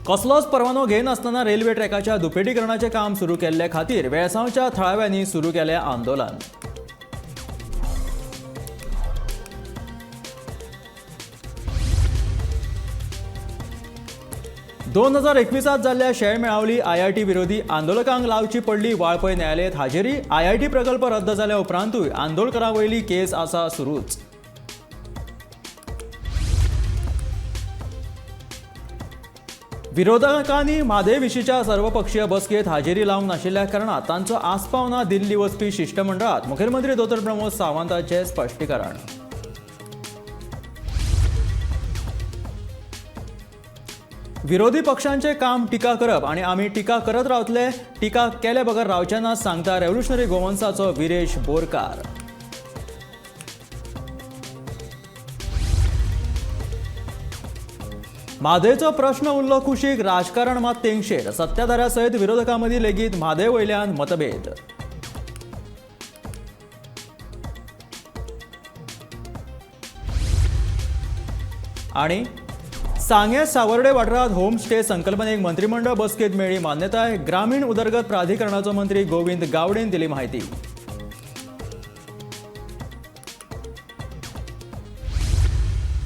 कसलोच परवानो घेनासतना रेल्वे ट्रॅकाच्या दुपेटीकरणाचें काम सुरू केल्ले खातीर वेळसांवच्या थळाव्यांनी सुरू केलें आंदोलन. 2021 जाल्ल्या शेळ मेळावली आयआयटी विरोधी आंदोलकांक लावची पडली वाळपय न्यायालयांत हाजेरी. आयआयटी प्रकल्प रद्द जाल्या उपरांतूय आंदोलकां वयली केस आसा सुरूच. विरोधकांनी म्हादय विशींच्या सर्वपक्षीय बसकेत हाजेरी लावंक नाशिल्ल्या कारणान तांचो आस्पाव ना दिल्ली वचपी शिश्टमंडळात मुखेलमंत्री दोतोर प्रमोद सावंताचें स्पश्टीकरण. विरोधी पक्षांचे काम टिका करप आणि आमी टिका करत रावतले, टिका केले बगर रावचे ना, सांगता रेव्होल्युशनरी गोवन्साचो विरेश बोरकार. म्हादयचो प्रश्न उरलो कुशीक, राजकारण मात तेंगशेर. सत्ताधाऱ्या सयत विरोधकां मदीं लेगीत म्हादय वयल्यान मतभेद. आनी सांगें सावर्डे वाठारांत होम स्टे संकल्पनेक मंत्रिमंडळ बसकेत मेळ्ळी मान्यताय. ग्रामीण उदरगत प्राधिकरणाचो मंत्री गोविंद गावडेन दिली माहिती.